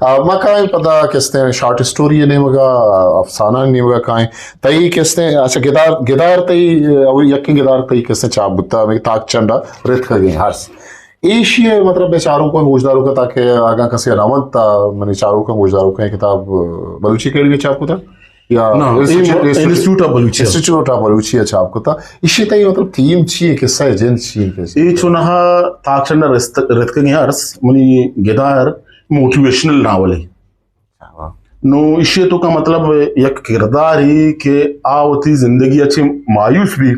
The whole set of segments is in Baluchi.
آ، ما کائیں پدا کستیں شارٹ اسٹوری نیمگا، افسانہ نیمگا کائیں۔ تئی کستیں، اچھا، گدار، گدار تئی، آ، یکیں گدار تئی کستیں چاپ بوتا، ہمیں تاک چنڈا رتکگیں ہرس۔ ایشی ء مطلب بے چاروکاں گوشداروکاں، تاکہ اگاں کسی نہ ونت تا منی چاروکاں گوشداروکاں، یہ کتاب، آ، بلوچی اکیڈمی چاپ کتا یا نہ، اے institute, institute, institute of Balochi. Institute of Balochi چاپ کتا۔ ایشی تئی مطلب تھیم چی ہے، قصہ ہے، جند چی ہے، کیسے؟ اے چونہا تاک چنڈا رست-، رتکگیں ہرس منی گدار موٹیویشنل ناول ہے۔ نو ایشی تو کا مطلب یک کردار ہے کہ آ وتی زندگی اچھی مایوس بھی،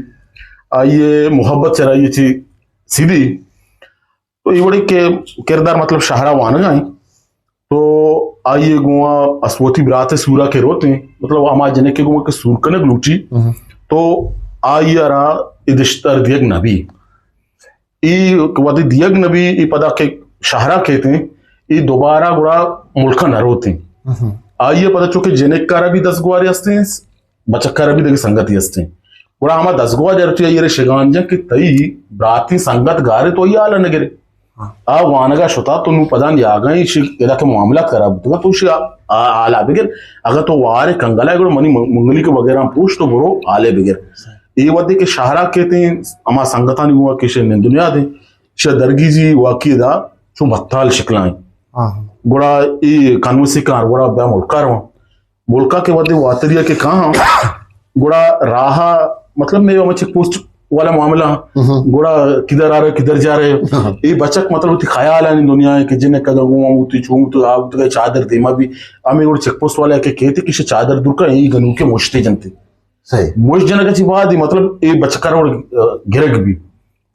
آئیے محبت چرائی اچھی سیدھی۔ تو اے وڑے کہ کردار مطلب شہرا وانگا ہیں۔ تو آئیے گوا اسوتی برات سورا کے روتے ہیں، مطلب ہما جنک کے گوا کہ سور کنگ لوٹی، تو آئی را ادشتر دیگ نبی۔ ای وقتی دیگ نبی، ای پدا کہ شہرا کہتے ہیں، ای دوبارہ گڑا ملکا نہ روتے ہیں۔ آئیے پدا چونکہ جنک کارا بھی دستگواری ہستے ہیں، بچک کارا بھی دگہ سنگتی ہستے ہیں۔ گڑا ہما دستگواری روتی آئیے شگان جن کہ تئی براتی سنگت گارے تو ای حالا نگرے۔ آ وانگا شتا تو نو پدا نیاگا ایشی ادا کہ معاملات خراب بوتگا تو ایشی آ، آ، حالا بگر۔ اگر تو وارے کنگلا گڑا منی م-، منگلی کے وغیرہ پوش تو برو حالے بگر۔ اے وقت کہ شہرا کہتے ہیں، ہما سنگتانی ہوا کہ شے نندنیا دے، شے درگیجی واقعی دا چون بتال شکلائیں۔ گڑا اے کنوسی کار گڑا بیا ملکا رواں۔ ملکا کے وقت واتریا کے کہاں گڑا راہا، مطلب میں وہ چیک پوسٹ والا معاملہ، گڑا کدھر آ رہے، کدھر جا رہے۔ اے بچک مطلب وتی خیال آنی دنیا ہے کہ جن کدا گوں ہوتی چون تو آ تو چادر دیما بھی۔ ہمیں گڑا چیک پوسٹ والا کہ کہتے کہ شے چادر دور کا، یہی گنو کے مشتے جنتے۔ صحیح۔ مش جنگ چی بعد ہی مطلب اے بچکا روڑ، آ، گرگ بھی۔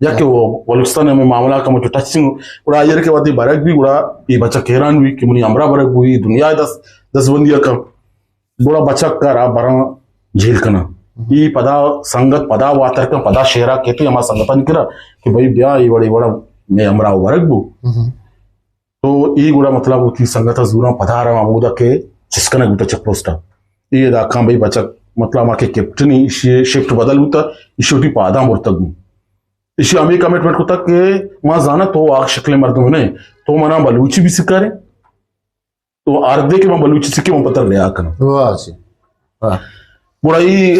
یا کہ وہ بلوچستان میں معاملہ کا مجھے ٹچ سنگ، گڑا آئیے کے وقت برگ بھی، گڑا اے بچک حیران بھی کہ منی ہمراہ برگ بھی، دنیا دس، دس بندی کا۔ گڑا بچک کا را براں جیل کنا۔ ای پدا سنگت پدا واتر کن، پدا شہرا کہتے ہما سنگتانی کرا کہ بھئی بیا ای وڑے وڑا میں ہمراہ ورگ بو۔ تو ای گڑا مطلب وتی سنگت زوراں پدا را ہمودا کہ چسکنگ بوتا چیک پوسٹا۔ ای داکاں بھئی بچک مطلب ما کہ کیپٹن ایشی شفٹ بدل بوتا، ایشی وتی پاداں برتگ بو۔ ایشی ہمیں کمٹمنٹ کتا کہ ما زانا تو آگ شکل مردم نے، تو منا بلوچی بھی سکھارے۔ تو ہر دے کہ من بلوچی سکھے من پتر ریا کناں۔ واہ جی۔ واہ۔ گڑا ای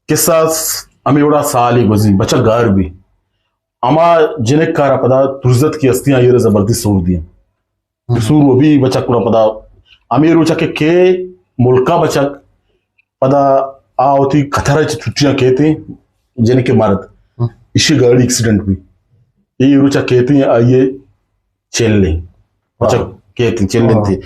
قصہ س-، ہمیں وڑا سالی گوزی، بچک گار بھی۔ ہما جنک کارا پدا ترزت کی ہستیاں یہ زبردست سور دیا۔ سور وہ بھی بچک گڑا پدا ہمیں روچا کہ کے ملکا بچک پدا آ وتی قطر چ چھٹیاں کہتے جنک مرد۔ ایشی گاڑی ایکسیڈنٹ بھی۔ یہ روچا کہتے آئیے چیلیں۔ اچھا، کیتیں، چیلیں تھی۔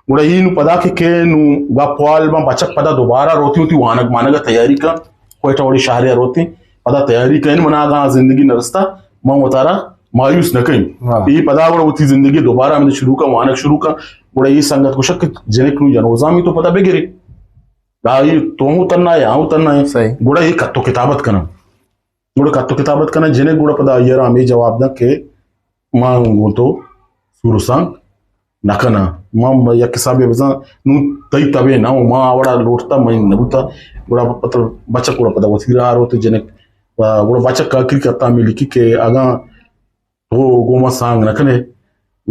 گڑا ای نو پدا کہ، کہ نو گپ وال ما بچک پدا دوبارہ روتی ہوتی وانگ مانگ تیاری کا، کوئٹہ وڑی شہر روتی، پدا تیاری کا، ان منا آگاں زندگی نرستا، ما وتارا مایوس نہ کہیں۔ ای پدا گڑا وتی زندگی دوبارہ ہمیں شروع کا، وانگ شروع کا۔ گڑا ای سنگت گوشک کہ جنک نو جنوزامی تو پدا بگری۔ آئی تو ہوں تنہا ہے، ہوں تنہا ہے۔ صحیح۔ گڑا ای کتو کتابت کنا۔ گڑا کتو کتابت کنا، جنک گڑا پدا آئی را ہمیں جواب دا کہ ما گوں تو سور و سانگ نہ کناں۔ ما، ما یک حسابے بزاں، نوں تئی تبے نہ ہوں، ما آ وڑا لوٹتا، من نہ بوتا۔ گڑا پتر بچک گڑا پدا وتی راہ روت جنک۔ و گڑا بچک آخری کتا ہمیں لکھی کہ اگاں تو گوں ما سانگ نہ کنے،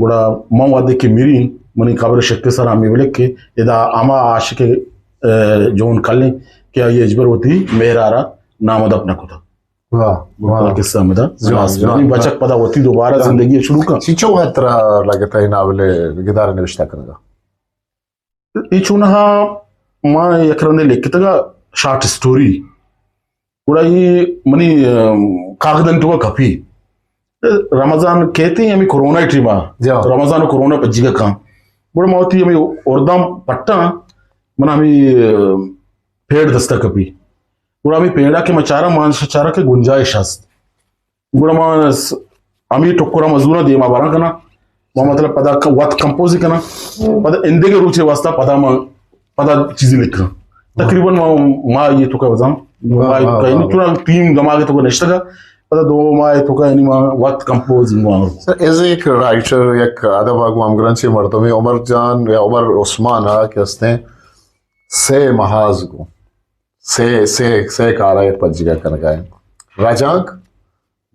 گڑا من وہدے کہ میری، منی قبر شک سر ہمیں بلک کہ ادا ہما عاشق، اے، جون کلیں کہ آئی ہچبر وتی مہرارا نام دپ نہ کتا۔ واہ، واہ۔ قصہ ہمدا۔ جوان، جوان۔ بچک پدا وتی دوبارہ زندگی شروع کن۔ چنچو وقت ترا لگتا ہے ناول گدار نوشتہ کرنے کا؟ ای چونہا ما یک رندے لکھتگا شارٹ سٹوری۔ گڑا ای منی، ام، کاغذن تو کپی۔ رمضان کہتے ہیں ہمیں کورونا ٹیما۔ جی ہاں۔ رمضان و کورونا پجیگا کان۔ گڑا ما وتی ہمیں اردام پٹا، من ہمیں، ام، پیڑ دستا کپی۔ گڑا ہمیں پیڑا کہ ما چارا، ما چارا کہ گنجائش ہست۔ گڑا ما س-، ہمیں ٹکرا مزورا دیما برا کنا۔ ما مطلب پدا ک-، وت کمپوز کنا۔ پدا اندگہ روچے واسطہ پدا ما پدا چیزی لکھا۔ تقریباً ما، ما یہ تو کا بزاں۔ ما واہ، واہ، واہ۔ تو نا ٹیم دماغ تو کا نشتگا۔ پدا دو ماہ تو کا یعنی ما وت کمپوز ما۔ سر، ایز اے ایک رائٹر، یک ادب آگو ہمگرنچے مردمے عمر جان یا عمر عثمان آ کہ ہستے سے محاذ گو۔ سے، سے، سے کارا یک پجیگا کنگا ہے۔ رجانک،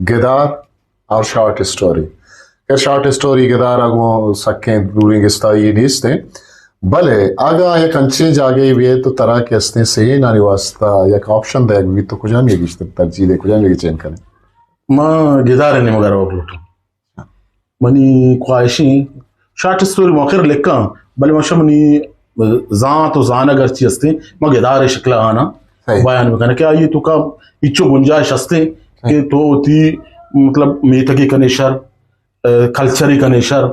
گدار اور شارٹ اسٹوری۔ کہ شارٹ اسٹوری گدار ءَ گوں سکیں دوریں گستائی نیست ایں، بلے اگاں یک انچیں جاگہے بیئے تو ترا کہ استیں سین آنی واسطہ یک آپشن دئیگ بیت تو کجامی ءَ گیشتر ترجیح دئے، کجامی ءَ چین کن ئے؟ ما گدار ءِ نیمگ ءَ روگ لوٹاں۔ منی خواہشیں شارٹ اسٹوری ما آخر لکھاں، بلے ما شہ منی زانت و زانگ ہرچی ہستیں، ما گدار ءِ شکل ءَ آناں صحیح۔ بیان بکناں کہ آئی ءِ توکا ہچو گنجائش ہستیں صحیح۔ کہ تو وتی مطلب میتگے کنے شر، ءَ، کلچرے کنے شر،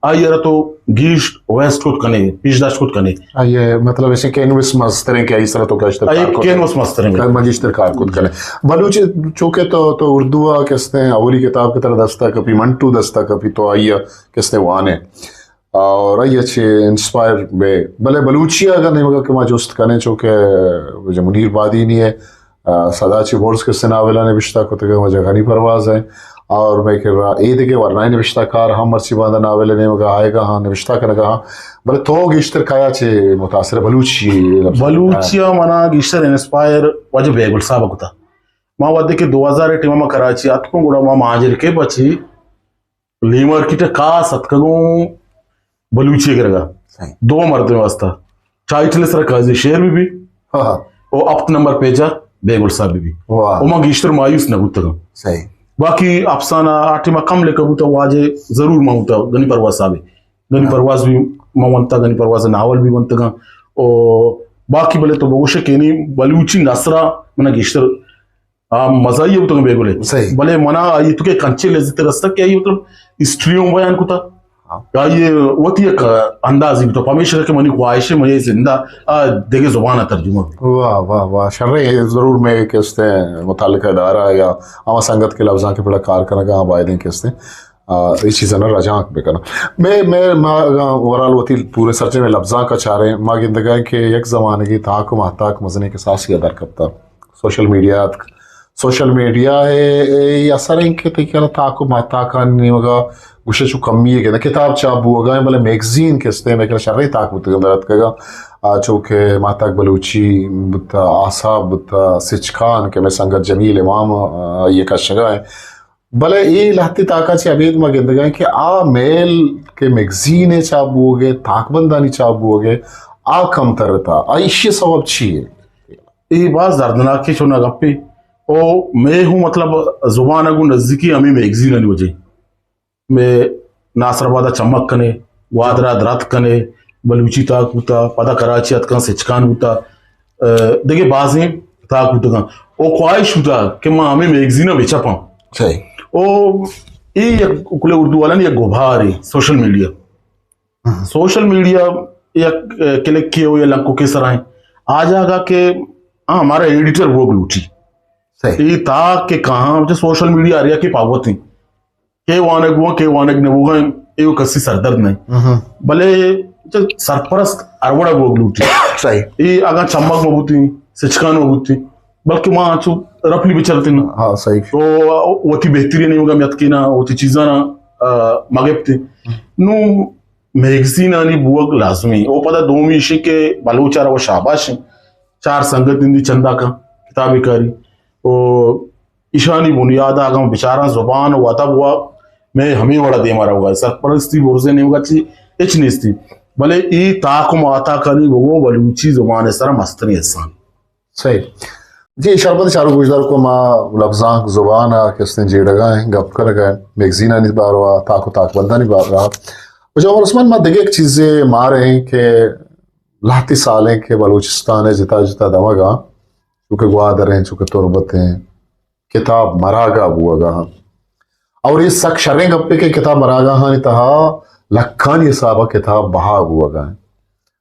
آئی ءَ را تو گیش ویسٹ کت کنے، پیش داشت کت کنے۔ آئی ءِ مطلب ایسے کینوس مستریں کہ آئی سرا تو گیشتر آئی کار کت کینوس مستریں۔ کہ ما گیشتر کار کت کنے۔ بلوچی چونکہ تو، تو اردو ءَ کہ استیں اولی کتاب کہ ترا دستا کپی، منٹو دستا کپی، تو آئی ءَ کہ استیں وانے اور آئی ءَ چہ انسپائر بے۔ بلے بلوچی ءَ اگاں نیمگا کہ ما جست کنیں، چونکہ واجہ منیر بادینی ءِ، آ، سدا چہ برز کہ استیں ناول ءَ نبشتہ کتگ، واجہ غنی پرواز ءِ اور مئے کرا اے دگہ ورنائیں نبشتہ کار ہم مرچی باندا ناول ءِ نیمگا آیگا ہاں، نبشتہ کنگا ہاں۔ بلے تو گیشتر کایا چہ متاثر بلوچی لفظ؟ بلوچی ءَ منا گیشتر انسپائر واجہ بیگل صاحب ءَ کتا۔ ما وھدے کہ دو ہزار ءِ ٹیم ءَ ما کراچی اتکوں، گڑا ما مہاجر کے پچی لی مارکیٹ ءَ کاس اتکگوں بلوچی ءِ گرگا۔ صحیح۔ دو مردم واسطہ ٹائٹل سر قاضی شیر بی بی ہاں، ہاں۔ او ہفت نمبر پیج ءَ بیگل صاحب بی بی۔ واہ۔ او ما گیشتر مایوس نہ بوتگاں۔ صحیح۔ باقی افسانہ آ ٹیم ءَ کم لکھا بوتا، واجہ ضرور ما بوتا غنی پرواز صاحب۔ غنی ہاں۔ پرواز بھی ما ونتا، غنی پرواز ناول بھی ونتگاں۔ او باقی بلے تو بگوشے کہ نی بلوچی نثر ءَ منا گیشتر آ مزاحیہ بوتگ بیگلے۔ صحیح۔ بلے منا آئی تو کہ کنچے لذت رستگ کہ آئی مطلب ہسٹری ہوں بیان کتا۔ ہاں۔ آئی وتی یک اندازی بوتا، پمیشکا کہ منی خواہش ہے، منی زندہ آ دگہ زبان ءَ ترجمہ بی۔ واہ، واہ، واہ، شریں، ضرور مئے کہ استیں متعلقہ ادارہ یا ہما سنگت کہ لبزانک ءِ پڑا کار کنگا آ بایدیں کہ استیں، آ، اے چیزاں رجانک بکناں۔ مئے، مئے، ما اگاں اوورال وتی پورے سرجمیں لبزانک ءَ چاریں، ما گندگا کہ یک زمانگے تاک و ماہتاک مزنیں کساسے ءَ در کپتا۔ سوشل میڈیا اتک۔ سوشل میڈیا ءِ اے اثر انت کہ تئی خیال ءَ تاک و ماہتاکانی نیمگ ءَ گوشے چو کمی ءَ گندے۔ کتاب چاپ بوگا انت، بلے میگزین کہ استیں مئے کرا شریں تاک بوتگ انت، در اتکگا۔ آ، چو کہ ماہتاک بلوچی بوتا، آسا بوتا، سچکان کہ مئے سنگت جمیل امام، آ، آئی ءَ کشگا انت۔ بلے اے لہتے تاکا چہ ابید ما گندگا انت کہ آ میل کہ میگزین ءِ چاپ بوگ ءَ، تاکبندانی چاپ بوگ ءَ، آ کمتر اتا۔ آ ایشی ءِ سوب چی انت؟ اے باز دردناکیں چونا گپے۔ او مئے ہوں مطلب زبان ءَ گوں نزیکی ہمے میگزینانی وجہ۔ مئے ناصر آباد ءَ چمک کنے، گوادر ءَ دراتک کنے، بلوچی تاک بوتا، پدا کراچی اتکاں سچکان بوتا، ءَ، دگہ بازیں تاک بوتگاں۔ او خواہش بوتا کہ ما ہمے میگزین ءَ بچپاں۔ صحیح۔ او اے یک کلے اردو والانی یک گبارے سوشل میڈیا۔ ہاں۔ سوشل میڈیا یک، ءَ، کلکے ہو یا لنکوکے سرا ہیں۔ آ جاگا کہ، ہاں، ہمارا ایڈیٹر بوگ لوٹی۔ صحیح۔ اے تاک کہ کہاں، سوشل میڈیا ہر یکے پاوت ہیں۔ کے وانگ بوگا، کے وانگ نہ بوگا، اے کسی سردرد نہیں۔ ہاں۔ بلے سرپرست ہر وڑا بوگ لوٹی۔ صحیح۔ اے اگاں چمک مہ بوتی، سچکان مہ بوتی، بلکہ ما انچو رپلی بچلتیں۔ ہاں، صحیح۔ تو وتی بہتری نیمگا میتکینا، وتی چیزانا، آ، مگپتے۔ نو میگزینانی بوگ لازمی۔ او پدا دومی ایشی کہ بلوچ ءَ را و شاباش ہیں۔ چار سنگت نندی چندہ کن کتابے کاری۔ او ایشانی بنیاد ءَ اگاں بچاراں زبان و ادب و مئے ہمے وڑ ءَ دیما روگا۔ سرپرستی برزے نیمگا چی ہچ نیستی۔ بلے اے تاک و ماتاکانی بگو بلوچی زبان ءِ سرا مستریں احسان۔ صحیح۔ جی، شربت چارو گوشدار کو ما لبزانک زبان ءَ کہ استیں جیڑگا ہیں، گپ کرگا ہیں، میگزینانی باروا، تاک و تاکبندانی باروا۔ و جوہر عثمان، ما دگہ یک چیزے ماریں کہ لہتی سالیں کہ بلوچستان ءِ جتا جتا دمگا، چونکہ گوادر ہیں، چونکہ تربت ہیں، کتاب مراگا بوگا ہیں۔ اور یہ سک شریں گپے کہ کتاب مراگاہانی تہا لکھانی حسابا کتاب بہا بوگا ہیں۔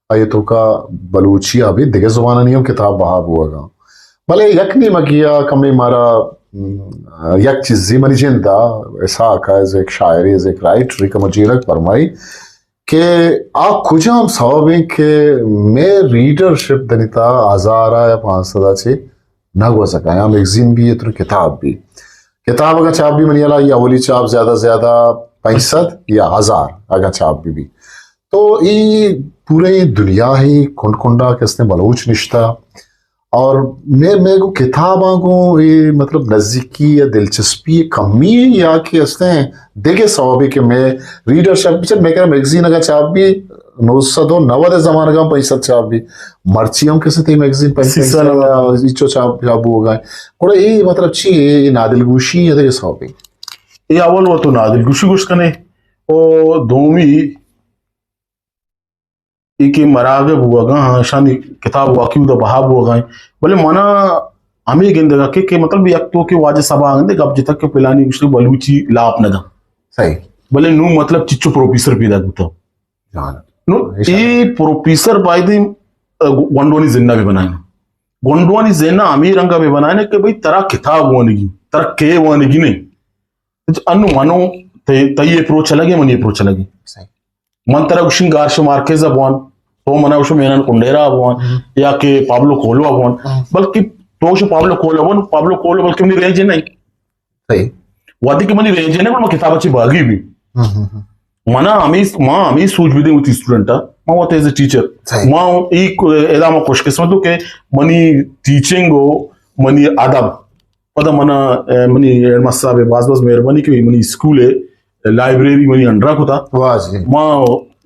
آئی توکا بلوچی ءَ بھی دگہ زبانانی ہم کتاب بہا بوگا۔ بلے یک نیمگی ءَ کمے مارا، م، یک چیزی منی جند ءَ اسحاق ءَ از ایک شاعرے، از ایک رائٹرے کمو جیڑگ پرمائی کہ آ کجام سوب ہیں کہ مئے ریڈرشپ دنی تہا ہزار ءَ یا پانچ سد ءَ چہ نہ گوزگا۔ یا میگزین بھی اتنی کتاب بھی۔ کتاب اگاں چاپ بھی منی حالا یہ اولی چاپ زیادہ زیادہ پانچ سد یا ہزار اگاں چاپ بھی بھی۔ تو اے پورے دنیا ہی کنڈ کنڈا کہ استیں بلوچ نشتہ اور میں میں کو کتاباں کو یہ مطلب نزدیکی یا دلچسپی کمی ہے یا کہ ہستے ہیں دیکھے سوابی کہ میں ریڈر شپ سے میں کہہ رہا میگزین اگر چاپ بھی نو سد و نود زمانگاں پنچ سد چاپ بھی، مرچی ہم کسے تئی میگزین پنچ سد چاپ چاپ ہو گئے۔ گڑا یہ مطلب چی ہے، یہ نادلگوشی ہے یہ سوابی؟ یہ اول وہ تو نادلگوشی گوشت کنے، او دومی ای کہ مراغ بوگا ہاں، شانی کتاب واقعی دا بہا بوگا ہیں۔ بلے منا ہمیں گندگا کہ کہ مطلب یک تو کہ واجہ سبا گندے گپ جتا کہ پلانی گوشت بلوچی لاپ نہ دا۔ صحیح۔ بلے نو مطلب چچو پروفیسر پیدا بوتا۔ نو اے پروفیسر بایدیں گونڈوانی ذہن بھی بنائیں۔ گونڈوانی ذہن ہمیں رنگا بھی بنائیں کہ بھئی ترا کتاب وانگی، ترا کے وانگی نہیں۔ انو منو تئی اپروچ الگ ہے، منی اپروچ الگ ہے۔ من ترا گوشیں گارشو مارکیز ء بوان، تو منا گوشو مینان کنڈیرا ء بوان، یا کہ پابلو کولو ء بوان، بلکہ تو گوشو پابلو کولو ء بوان، پابلو کولو بلکہ منی رینج ء نہیں۔ صحیح۔ وہدے کہ منی رینج ء نہیں، گڑا من کتاب ء چی باغی بھی۔ منا ہمیں، ما ہمیں سوچ بھی دیں وتی اسٹوڈنٹ ء، ما وت ایز اے ٹیچر، صحیح۔ ما ایک ادا ما خوش قسمت ہوں کہ منی ٹیچنگ و منی ادب پدا منا، اے، منی ہیڈ ماسٹر صاحب باز باز مہربانی کہ منی اسکول ء لائبریری منی انڈرا کتا۔ واہ جی۔ ما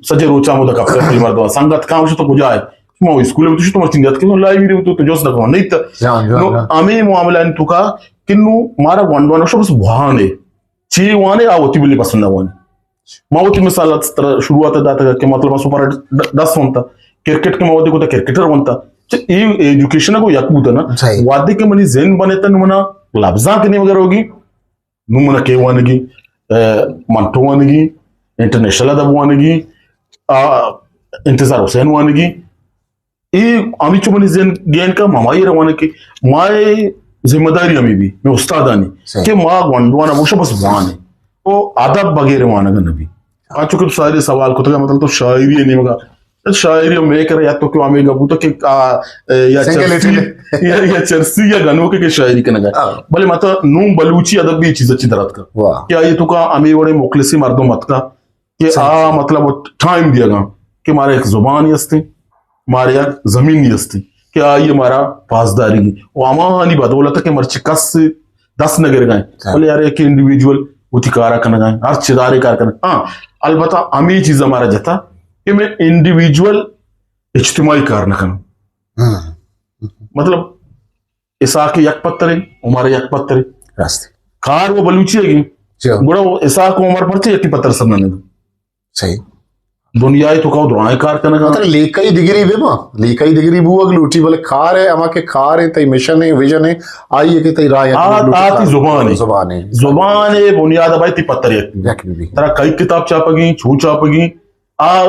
سجے روچا مدا کپتر تئی مردم سنگت کام شو تو کجا ہے؟ ما اسکول ء تو شو تو مرچی نیت کہ لائبریری تو تو جوست نہ کن نہیں تا۔ جان، جان، نو جان۔ ہمیں معاملہ ان تو کا کہ نو مارا ون ون شو بس بہانے۔ چی وانے آ وتی بلی پسند نہ وانے۔ ما وتی مثال ات ترا شروعات ء داتگ کہ مطلب ما سپر ڈ-، ڈس ونتا، کرکٹ کہ ما وتی کتا کرکٹر ونتا۔ چہ اے ایجوکیشن کو یک بوتا نا۔ صحیح۔ وادی کہ منی ذہن بنے تن منا لفظاں کہ نیمگا روگی، نو منا کے وانگی، اے، منٹو وانگی، انٹرنیشنل ادب وانگی، آ، انتظار حسین وانگی، اے ہمینچو منی ذہن گین کا ہمائی روانہ کہ مائے ذمہ داری ہمیں بھی، میں استادانی، صحیح۔ کہ ما گونڈوانا بوشا بس وانے۔ او ادب بغیر وانگا نبی۔ آ چونکہ تو ساری سوال کتگا، مطلب تو شاعری ہے نیمگا۔ شاعری ہم میں کرا یا تو کہ ہمیں گبو تو کہ آ، اے، یا سنگل چرسی، ایٹل۔ یا، یا چرسی یا گنوکے کہ شاعری کنگا۔ ہاں۔ بلے مطلب نون بلوچی ادب بھی چیز اچھی درد کا۔ واہ۔ کہ آئیے تو کا ہمیں وڑے مخلصی مردم مت کا۔ کہ صحیح، آ صحیح۔ مطلب ٹائم دیا گا کہ مارا یک زبانی ہستی، مارا یک زمینی ہستی کہ آئی مارا پاسداری گی۔ و ہمانی بدولت کہ مرچی کس دست نہ گرگائیں۔ صحیح۔ بلے یار ایک انڈیویجول وتی کارا کنگائیں، ہر چدارے کار کنگ۔ ہاں، البتہ ہمیں چیز ہمارا جتا کہ میں انڈیویجول اجتماعی کار نہ کنوں۔ ہاں۔ مطلب اسحاق یک پترے، عمر یک پترے۔ راست۔ کار و بلوچی ہے گی۔ جی۔ گڑا وہ اسحاق و عمر پرچے یکی پتر سر نہ دو۔ صحیح۔ دنیا تو کا درائیں کار کنگا۔ مطلب لیکھائی ڈگری بے ما، لیکھائی ڈگری بو اگ لوٹی، بلے کار ہے، ہما کہ کار ہے، تئی مشن ہے، ویژن ہے، آئی ہے کہ تئی راہ ہے، آ، لوٹی آ تئی کار۔ زبان ہے۔ زبان ہے۔ زبان ہے، بنیاد ہے بھائی، تئی پتر یک۔ یک بھی۔ ترا کئی کتاب چاپگی، چو چاپگی، آ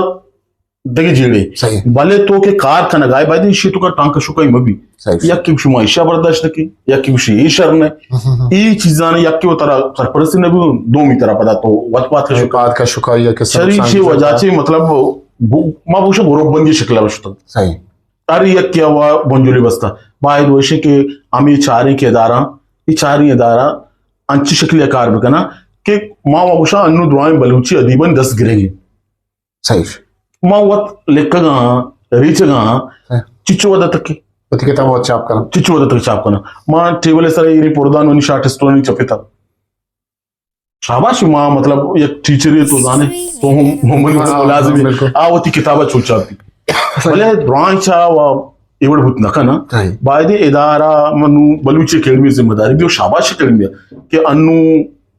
دگہ جیڑے۔ صحیح۔ بلے تو کہ کار کنگائے، باید ایشی تو کا ٹانکہ شکائی مبی۔ صحیح۔ یک کہ شما ایشا برداشت نہ کی، یک کہ شی اے شر نہ۔ ہم، ہم، ہم۔ اے چیزاں یک کہ وہ ترا سرپرست نہ بی، دومی ترا پدا تو وت پات کا شکائی۔ پات کا شکائی یا کہ سر شری نقصان شی کی وجہ جاتا۔ چی مطلب، بو-، ما بوشا گروپ بندی شکل بشتا۔ صحیح۔ ہر یک کیا وا بنجلی بستا۔ باید وشی کہ ہمیں چاریں کہ ادارہ، یہ چاریں ادارہ انچی شکل کار بکنا کہ ما وا بوشا انو درائیں بلوچی ادیبن دست گرگی۔ صحیح۔ ما وت لکھگا ہاں، ریچگا ہاں، ہاں۔ چچو ودا تک۔ وتی کتاب وت چاپ کنا۔ چچو ودا تک چاپ کنا۔ ما ٹیبل سر ایری پردان ونی شارٹ اسٹوری چپتا۔ شاباش، ما مطلب یک ٹیچر تو زانے، تو ہم، ہم ہاں، ملازم ہاں، بالکل۔ آ وتی کتاب چو چاپی۔ بلے درائیں چا و ایوڑ بوت نہ کنا۔ صحیح۔ باید ادارہ منو بلوچی اکیڈمی ذمہ داری دیو، شاباش اکیڈمی کہ انو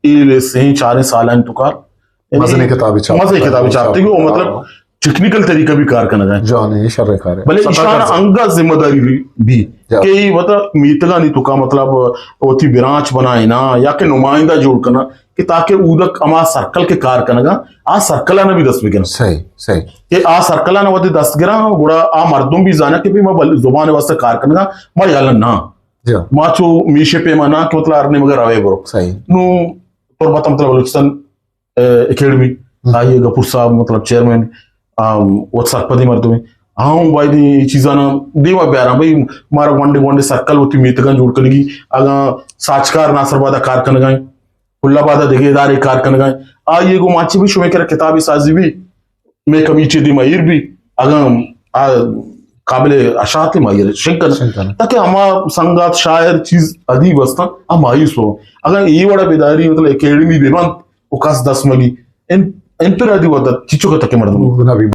اے سہیں چاریں سالان تو کا مزنیں کتابے چاپ مزنیں کتابے چاپ تگی، او مطلب ٹیکنیکل طریقہ بھی کار کنگا ہے۔ جان، یہ شر کار ہے۔ بلے ایشان انگا ذمہ داری بھی، بھی کہ یہ وتا میتگانی تو کا مطلب وتی برانچ بنائینا یا کہ نمائندہ جوڑ کنا کہ تاکہ اودک ہما سرکل کے کار کنگا، آ سرکلانا بھی دست بگنا۔ صحیح، صحیح۔ کہ آ سرکلانا وتی دست گرا، گڑا آ مردم بھی زانا کہ بھی ما بل-، زبان واسطہ کار کنگا، ما یالا نا۔ جی۔ ما چو میشے پیما نا کہ مطلب ہر نیمگا روے برو۔ صحیح۔ نو تربت مطلب بلوچستان اے، اکیڈمی، ہم۔ آئی گپور صاحب مطلب چیئرمین، آ، وت سرپدی مردمے۔ آ ہم باید اے چیزانا دیما بیاراں۔ بھئی، مارا گونڈے گونڈے سرکل وتی میتگاں جوڑ کنگی، اگاں ساچکار ناصر آبادا کار کنگائیں، پل آبادا دگہ ادارے کار کنگائیں، آئی گو ماچی بھی شمے کرا کتابی سازی بھی، میں کمیٹی دیما ایر بھی، اگاں آ قابل اشاعت ما یہ شنگ کن، شنگ کن۔ تاکہ ہما سنگات، شاعر، چیز، ادیب ہستاں، ہم مایوس ہو۔ اگر یہ وڑا بیداری، مطلب، اکیڈمی بے بند و کس دست مگی، ان، انفرادی ودا چیچو کا تک مردم۔ نہ بھی